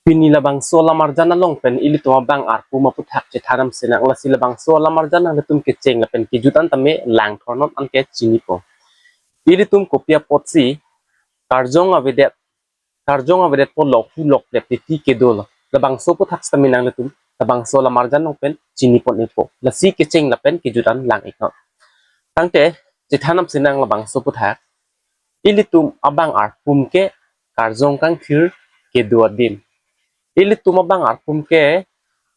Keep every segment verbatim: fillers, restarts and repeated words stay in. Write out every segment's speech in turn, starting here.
Pini labangso lamarjan along pen ilitum abang arpum aputhak chethan nang sinang, lasi labangso lamarjan nanglitum kecheng lapen kejut an tame langthornon anke chinipo. Ilitum kopi apotsi karjong avedet, karjong avedetpo, lokhu loklep titi kedolo. Labangso aputhak sitame nanglitum labangso lamarjan along pen chinipon-ikpo. Lasi kecheng lapen kejut an lang-iknon. Tangte chethan nang sinang labangso aputhak. Ilitum abang arpum ke karjong kangthir kedo adim. Ilitum abang arpum ke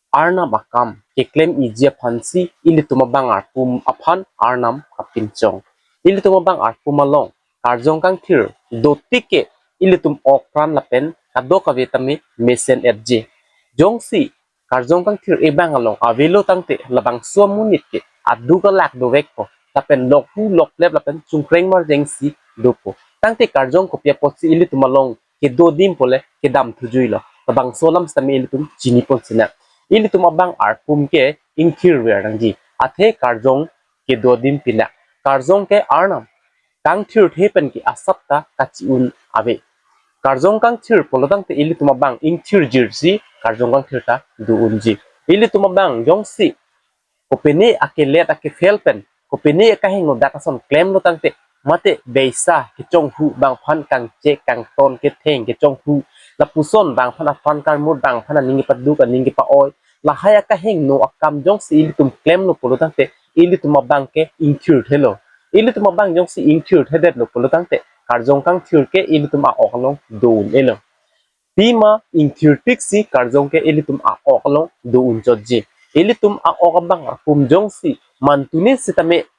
Arnam akam keklem-iji aphansi ilitum abang arpum aphan Arnam kapinchong. Ilitum abang arpum along karjong kangthir dotik ke ilitum okpran lapen kadokave tame mesen-etji. Jongsi karjong kangthir ebang along avelo tangte labangso amonit ke aduk alak dovekpo, lapen lokhu loklep lapen chungkreng marjengsi dopo. Tangte karjong kopi apotsi ilitum along kedo adim pule kedam thujuilo, labangso alam sitame ilitum chinipon sinang. Ilitum abang arpum ke ingthirver nangji, athe karjong kedo adim pina. Karjong ke Arnam kangthirthe pen ke asap ta kachi-un ave. Karjong kangthir pulo tangte ilitum abang ingthirjirsi karjong kangthir ta do-unji. Ilitum abang jongsi kopine akelet akefel pen kopine akahingno dak ason klemlo tangte, mate beisa kechonghu, bang aphan kangchek kangton ketheng kechonghu, lapuson bang aphan apran karmut, bang aphan aning kepaduk aning kepa-oi, lahai akahingno akam jongsi ilitum klemlo pulo tangte ilitum abang ke ingthirthelo. Ilitum abang jongsi ingthirthedetlo pulo tangte karjong kangthir ke ilitum a-ok along do-un-elo. Pima ingthirtiksi karjong ke ilitum a-ok along do-un chotji. Ilitum a-ok abang arpum jongsi mantuni sitame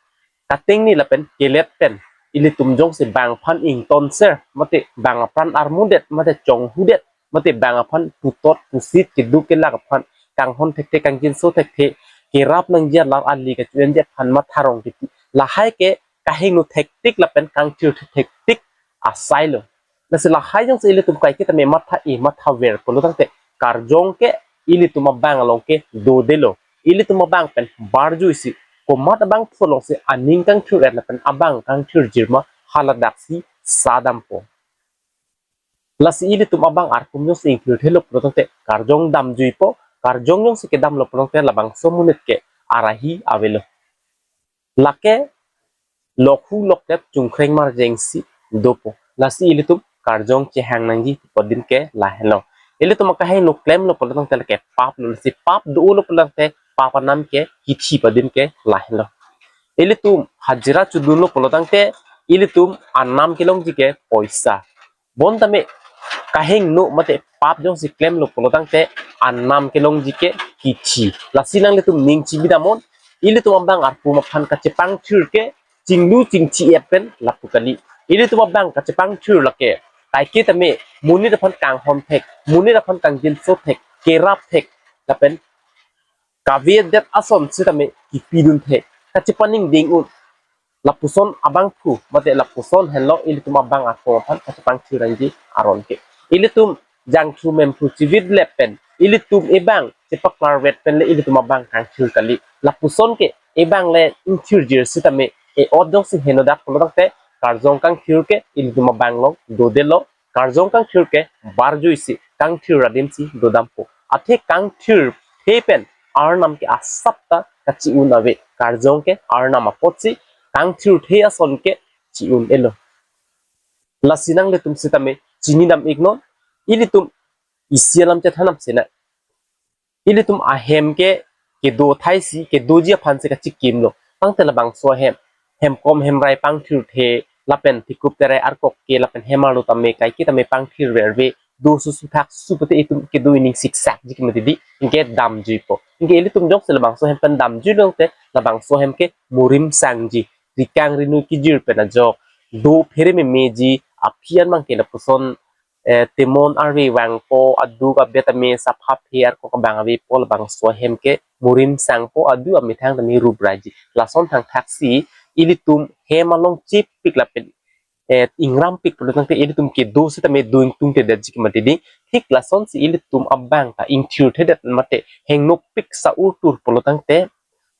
katengni lapen kelet pen ilitum jongsi bang aphan ingtonser, mate bang apran armudet, mate chonghudet, mate bang aphan putot pusit keduk kelak aphan kanghon thekthe kangjinso thekthe, kerap nangji alar ali kachu-enji aphan matharong titi, lahai ke kahingno thektik lapen kangthir thektik asailo. Lasi lahai jongsi ilitum kaike tame matha-i mathaver pulo tangte karjong ke ilitum abang along ke dodelo. Ilitum abang pen barjuisi komat abangphu alongsi aning kangthir-et lapen abang kangthirjir ma haladaksi sadampo. Lasi ilitum abang arpum jongsi ingthirthelo pulo tangte karjong damjuipo, karjong jongsi kedamlo pulo tangte labangso amonit ke arahi avelo. Lake lokhu loklep chungkreng marjengsi dopo. Lasi ilitum karjong chehang nangji pu adim ke lahenlo. Ilitum akahingno klemlo pulo tangte lake paplo, lasi pap do-olo pulo tangte pap anam ke kithi pu adim ke lahenlo. Ilitum hajira chodunlo pulo tangte ilitum anam kelongji ke poisa. Bonta me kahingno mate pap jongsi klemlo pulo tangte anam kelongji ke kithi. Lasi nanglitum ning chibidamnon, ilitum abang arpum aphan kachepangthir ke chinglu chingchi-et pen lapu kali. Ilitum abang kachepangthir lake kaike tame monit aphan kanghon thek, monit aphan kangjinso thek, kerap thek, lapen kavedet ason sitame kipidun thek, kachepaningding-un. Lapuson abangphu mate lapuson henlo ilitum abang arpum aphan kachepangthir nangji aron ke. Ilitum jangthu memphu chividlep pen ilitum ebang chepaklarvet pen le ilitum abang kangthir kali. Lapuson ke ebang le ingthirjir sitame e-ot jongsi henodak pulo tangte karjong kangthir ke ilitum abang along dodelo. Karjong kangthir ke barjuisi kangthir adimsi dodampo. Athe kangthirthe pen Arnam ke asap ta kachi-un ave. Karjong ke Arnam apotsi, kangthirthe ason ke chi-un-elo. Lasi nanglitum sitame chinidam-iknon, ilitum isi alam chethan nang sinang. Ilitum ahem ke kedo thaisi, kedoji aphansi kachikimlo. Tangte labangso ahem, hemkom hemrai pangthirthe, lapen tikup terai arkok ke, lapen hem arlo tame kaike tame pangthirverve, do susu thak susu pute itum kedo ining siksakji ke mati di, anke damjuipo. Anke ilitum jongsi labangso ahem pen damjuilo tangte, labangso ahem ke murim sangji, rikang rinu kijir pen ajok, do phere memeji, aphi an abang ke lapuson eh, temon arve vangpo, aduk abet tame sapha phe arkok abang avepo, labangso ahem ke murim sangpo, aduk amethang tame rup raji. Lason thangthaksi ilitum hem along chepik lapen, eh, ingrampik pulo tangte ilitum kedo sitame do ingtungtedetji ke mati di. Thik lasonsi ilitum abang ta ingthirthedet mate hengnopik sa-ur tur pulo tangte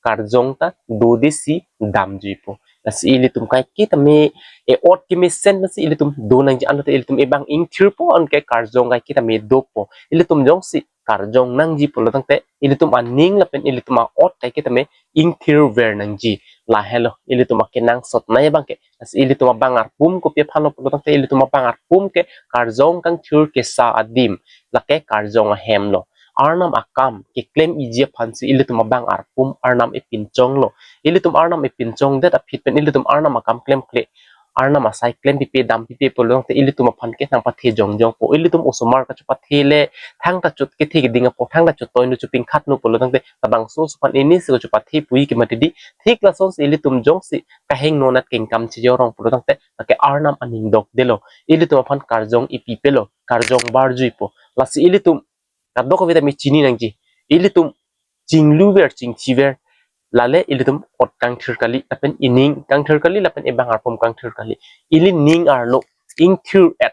karjong ta dodesi damjuipo. Lasi ilitum kaike tame e-ot kemesen lasi ilitum do nangji, anlote ilitum ebang ingthirpo, anke karjong kaike tame dopo. Ilitum jongsi karjong nangji pulo tangte ilitum aning lapen ilitum a-ot kaike tame ingthirver nangji. Lahelo ilitum akenangsot nai abangke. Lasi ilitum abang arpum kopi aphanlo pulo tangte ilitum abang arpum ke karjong kangthir kesa adim, lake karjong ahemlo. Arnam akam keklem-iji aphansi ilitum abang arpum Arnam epinchonglo. Ilitum Arnam epinchongdet aphi pen ilitum Arnam akam klemkle, Arnam asai klempipe dampipe pulo tangte ilitum aphan ke nangpathe jongjongpo. Ilitum osomar kachopathele thangta chot kethe keding apot, thangta chot toinu chopingkhatnu pulo tangte labangso oso aphan inisi kachopathe puji ke mati di. Thik lasonsi ilitum jongsi kahingno anat kengkam chejorong pulo tangte lake Arnam aning dokdelo. Ilitum aphan karjong epipelo, karjong barjuipo. Lasi ilitum kadokave tame chini nangji. Ilitum chingluver chingchiver, lale ilitum ot kangthir kali lapen ining kangthir kali lapen ebang arpum kangthir kali. Ili ning arlo ingthir-et,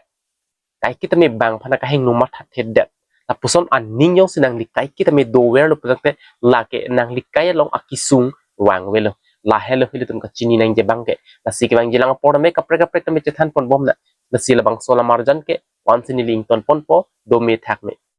kaike tame bang aphan akahingno mathathedet. Lapuson aning jongsi nangli kaike tame doverlo pulo tangte lake nangli kai along akesung vangvelo. Lahelo ilitum kachini nangji abangke. Lasi kevangjilang apor tame kaprek kaprek tame chethanponbomnang. Lasi labangso lamarjan ke vansi neli ingtonponpo, dome thakme.